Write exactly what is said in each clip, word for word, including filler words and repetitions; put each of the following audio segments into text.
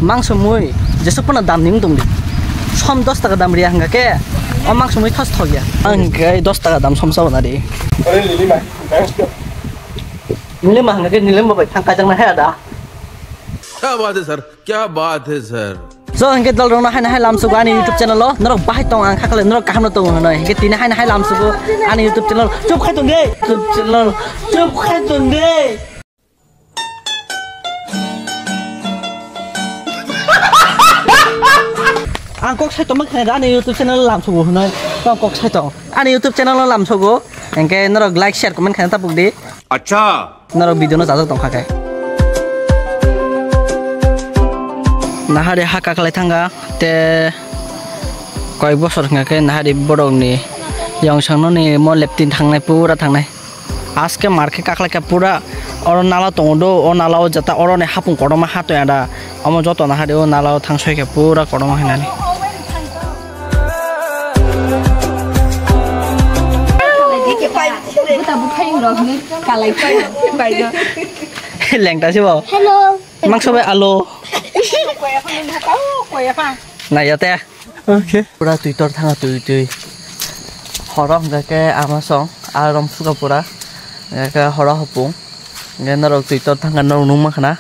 Mangso mui jesuk phano dam ni wng tong di. Som dos taka dam riya hwnkha khe o mangso mui thos thok ya. Ang hwnkhe dos taka dam som chabo na di. Nilima hwnkha khe nilima bai thang kajak na haya da. क्या बात है सर, क्या बात है sir. So hwnkhe dol rok no haino hai lamsugo ani YouTube channel o, norok bahai tong ang kha khlai norok kaham no tongo hwnwi hwnkhe tini haino hai lamsugo ani YouTube channel. Chup khai tong de YouTube channel, chup khai tong de. Ang kok sai tongma khe ani YouTube channel lamsugo hwnwi tong kok sai tong. Ani YouTube channel no lamsugo hwnkhe norok like share comment khaina tapuk di. Acha. Norok video no chajak tongkha khe. Nahari ha kaklai thanga te koyek bosor hwnkha khe nahari borok ni yongsang no ni mo leptin thangnai pura thangnai. Aske mar khe kaklai kha pura oro nala tongo do, o nala o jata oro ni hapung kotorma ha toya da. Omo joto nahari o nala o thang soi khe pura kotorma hinani. Lengta se bo. Hello. Mang sobai alo. Nai ya te. Okay. Pura twi tor thanga twi twi. Horo hwnkha khe ama song, a rom suka pura. Hwnkha khe horo hopung. Hwnkhe norok twi tor thangkha norok nukma khna.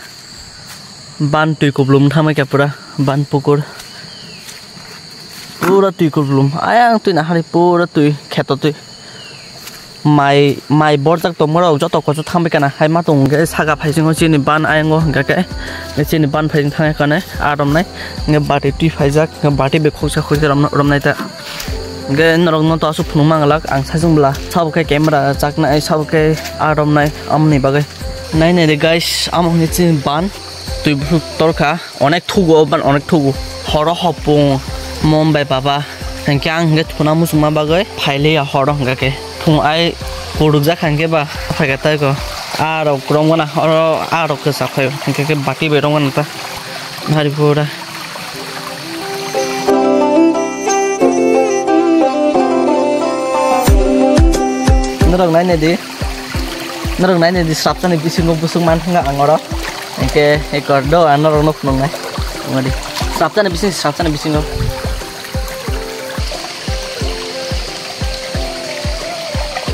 Ban twi kuplum thamai kha pura, ban pukur. Pura twi kuplum. Ayang twi nahari pura twi kheto twi. Mai, mai borjak tongma rok joto kocho thambai kana. Hai ma tong hwnkhe saka phaisingo chini ban ayango hwnkha khe. Chini ban phaising thangya kane a romnai. Hwnkhe bati twi phaijak, hwnkhe bati bai khoksa khoksa romna, romnai ta. Hwnkhe norok no to aswk phunuk manglak ang sajwng bwla. Sabo khe camera chaknai, sabo khe a romnai, amoni bagwi. Nai nai de guys, amo hwnwi chini ban twi buphuru torkha, onek thugo, ban onek thugo. Horo hopung, mom bai baba, hwnkhe ang hwnkhe thuna muchungma bagwi phailiya horo hwnkha khe. Phung ai kurukjak hwnkhe ba phaikha tei ko. A rok romgana, oro a rok kwchak phaio, hwnkhe khe bati bai romgana ta. Hari pura. Norok nai nai di. Norok nai nai di, srapchani bisingo busuk man thangkha ang oro. Hwnkhe ekor do ang norok no phunuknai. Wngdi. Srapchani bising, srapchani bisingo.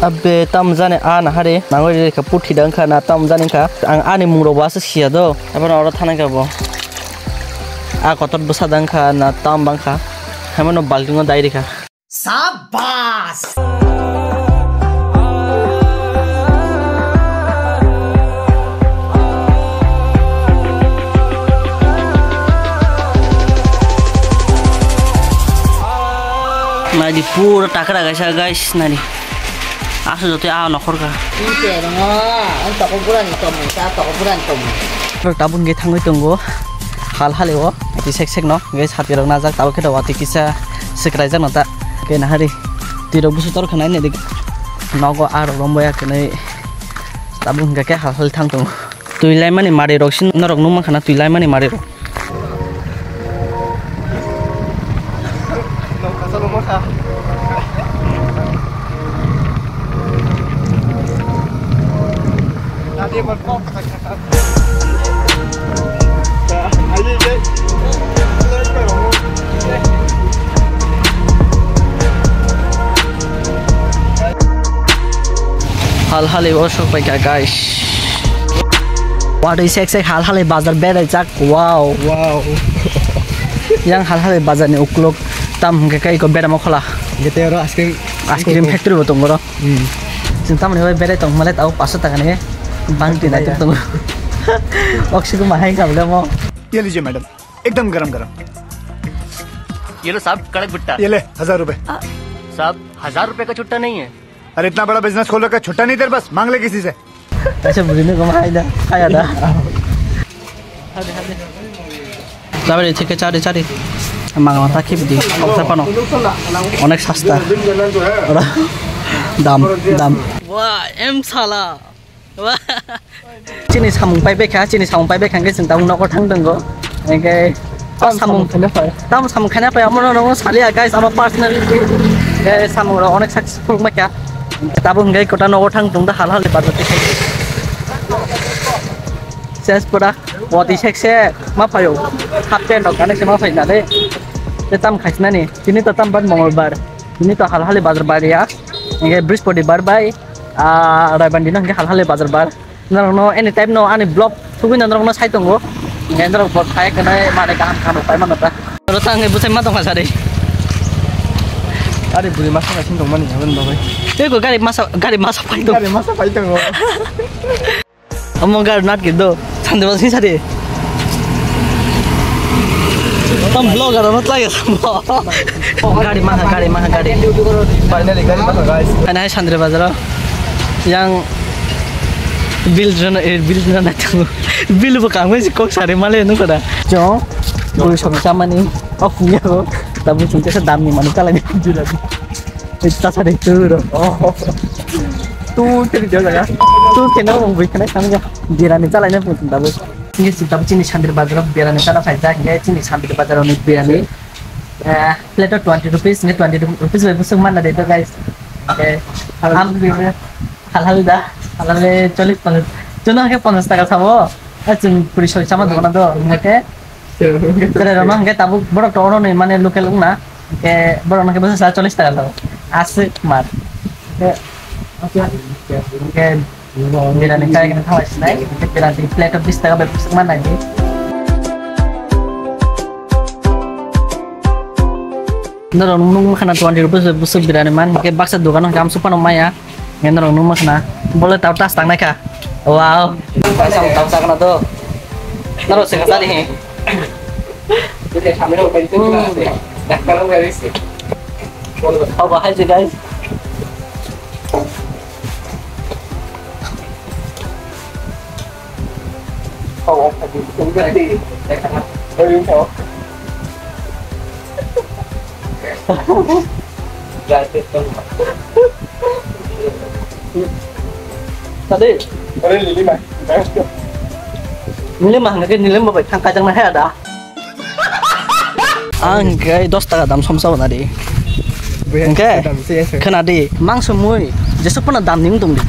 Abe, tam jani a nahari, nangoi ri kha, puthi da wngkha na tam jani wngkha. Ang ani mung rok bo aswk siya do. Abo no oro thanai kha bo. A kotor bwsa da wngkha na tam bangkha. Haima no balting o dai rikha. Sabas! Naidi pura takra kaisa guys, naidi. Aswk joto a nokhor ka. Twi tongo, ang toko burani tongmung, ta toko burani tongmung. Tabuk hwnkhe thangwi tongo hal hali o, twi sek sek no, hwnkhe sapi rok najak, tabuk khe watwi kisa swkraijak no ta. Khe nahari twi rok busu tor khanai nai dik nogo a rok romboya kwnwi tabuk hwnkhe khe hal hali thang tongo. Twi laimani mari rok sin norok nukma khana twi laimani mari rok. Hal hali o sok pai kha guys. Watwi sek sek hal hali bazar berai jak. Wow. Wow. Yang hal hali bazar ni ukuluk tam hwnkhe kai ko beramo khola. Gete oro ice cream. Ice cream factory bo tongo ro. Hmm. Chwng tamoni bai berai tong male tao paso taka ni bang ti nai tongo. Oxygen ma hai kam le mo. ये लीजिए मैडम, एकदम गरम गरम। ये लो साहब, कड़क भुट्टा। ये ले, हजार रुपए। साहब, हजार रुपए का छुट्टा नहीं है। अरे, इतना बड़ा बिजनेस खोल रखा है, छुट्टा नहीं तेरे पास, मांग ले किसी से। Kaisa bwrwino gom hai da, kaya da. Chari, chari, chari. Mangma ta khibidi, kok ta pano. Onek sasta. Ora. Dam, dam. Wah, em sala. Wah. Chini samung pai bekha, chini samung pai bekha, hwnkhe chwng tabuk nogo thang tongo. Hwnkhe tam samung, tam samung khaina pai, omo no saliya guys, ama personal. Hwnkhe samung rok onek successful wngbaikha. Tabuk hwnkhe kota nogo thang tong da hal hal ni bazar tei. Ses pura. Poti sek sek ma phaio. Half pant rok gana se ma phai na le. Te tam khaisnani. Tini to tam bar Mongolbar. Tini to hal hali bazar bar ya. Nge Brispoti bar bai. Ah, Raiban dino hingke hal hali bazar bar. Norokno anytime no ani vlog tubui no norokno sai tongo. Nge norok bo khai kene mane kaham kaham pai mano ta. Oro ta nge busai ma tongma sari. Ari buri masa kaising tongmani habon babai. Tei ko gari masa, gari masa pai tong. Gari masa pai tongo. Omo gar nat ke do. Sande ba sing sade. Tam vlogger ano tlai sam. Gari maha, gari maha, gari. Finally, gari maha, guys. Ana hai Sandre Bazar. Yang bill jona, eh, bill jona na tu. Bill bo kangwe si kok sare male nu kada. Jo. Bui song samani. Oh, iya ko. Tabu sing kesa dam ni manu kala ni. Ita sa de tu ro. Oh. Tu teri dia jaga. Tu kena mo bui kena kami ya. Birani chalai na pun tabu. Ini si tabu chini Sandre Bazar birani chala phai jak ya chini Sandre Bazar ni birani. Eh, plate twenty rupees ni twenty rupees bai busuk mana de to guys. Eh, am halal da. Halal le chollish ponchash. Chuna ke ponchash taka sabo. Eh, chun puri soi sama dona do. Nge Tere rok no hingke tabuk borok to oro ni mane local wngna hingke borok no hingke bwswk sa chollish taka tongo aswk mar hingke hingke birani kai khe thalai sinai hingke birani plate o bish taka bai bwswk ma nai di. Norok nung nung khana twenty rupees bai bwswk birani man hingke baksa dogan o hingke amsuk phano maya. Nge norok nung ma khna. Bole tau tas tang nai kha. Wow. Sam tau sa khna to. Norok se khasa di. How about hi, guys? Tadi. Nilai mah ngai nilai mah bai thang kajang na haya da. Ang hingke dos taka dam som sabo nadi. Hingke khwna di, mangso mui jesuk phano dam ni wng tong di.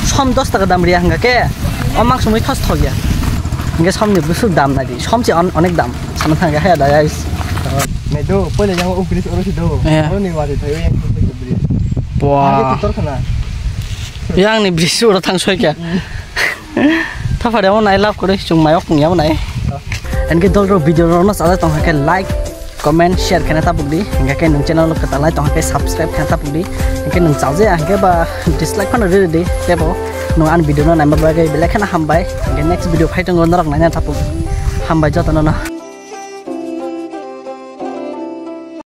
Som dos taka dam riya hingka khe o mangso mui thos thok ya. Hingke som ni bwswk dam nadi, som se on-, onek dam. Sana thang ya haya da guys. Nai do, pole yang o bridge oro si do. Oro ni wari thai yang bridge. Bwa. Tor khana. Yang ni bridge oro thang soi kya. Thapari amo nai love kwrwi chwng mayok wng yamo nai. Hingke dol rok video rok no chajak tong khe like, comment, share khena tapuk di. Hingke nwng channel kwtal nai tong khe subscribe khena tapuk di. Hingke nwng chajak hingke ba dislike phano riri di. Tebo nwng ani video no naima bagwi belai kheno hambai. Hingke next video phai tongo norok naina tapuk. Hambai joto no.